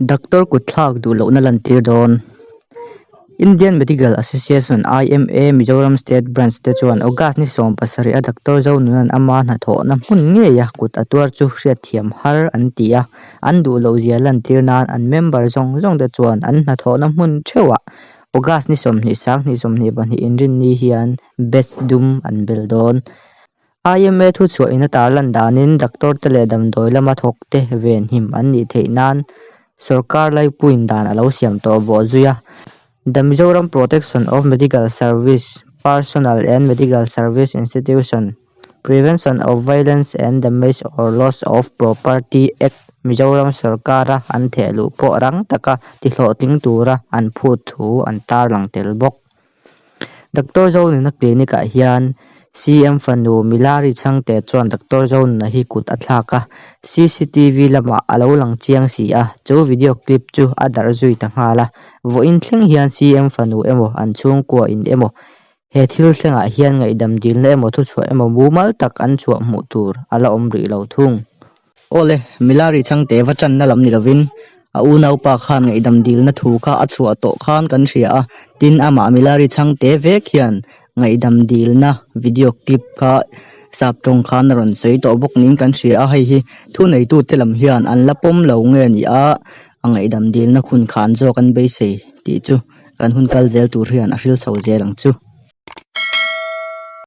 Doctor kutthlak duh lohna lantir dawn. Indian Medical Association, IMA, Mizoram State Branch te chuan August ni 17 a Doctor Zonunan ama hnathawhna hmun ngeia kut a tuar chu hriatthiam har an ti a, an duh loh zia lantir nan an member zawng zawng te chuan an hnathawhna hmun theuhah August ni 20 sanghnih 22 inrinni hian batch dum an bel dawn. IMA thuchhuah in a tarlan danin doctor te leh damdawi lama thawk te venhim an nih theih nan sorkar laipuiin dan a lo siam tawh bawh zui a. The Mizoram Protection of Medical Service Personnel and Medical Service Institution, Prevention of Violence and Damage or Loss of Property Act Mizoram sorkara an thehluh pawh rang taka tihlawhtling tura an phut thu an tarlang tel bawk. Doctor Zonuna clinic ah hian CM fanu Milari Chhangte chuan Doctor Zonuna hi kut a thlak a, cctv lamah a lo lang chiang si a, chu video clip chu a darh zui ta nghal a. Vawiin thleng hian CM fanu emaw an chhungkua in emaw he thil thlengah hian ngaihdam dilna emaw thuchhuah emaw mumal tak an chhuah hmuh tur a la awm rih lo thung. Awle, Milari chhangte va tanna lam ni lovin a unaupa khan ngaihdam dilna thu kha a chhuah tawh khan kan hria a, tin amah Milari chhangte vek hian ngaihdam dilna video clip kha sap tawng khan a rawn sawi tawh bawk niin kan hria a, hei hi thuneitute lam hian an la pawm lo nge ni a, a ngaihdam dilna hun khan zawk an beisei tih chu kan hun kal zel tur hian a hril chho zel ang chu.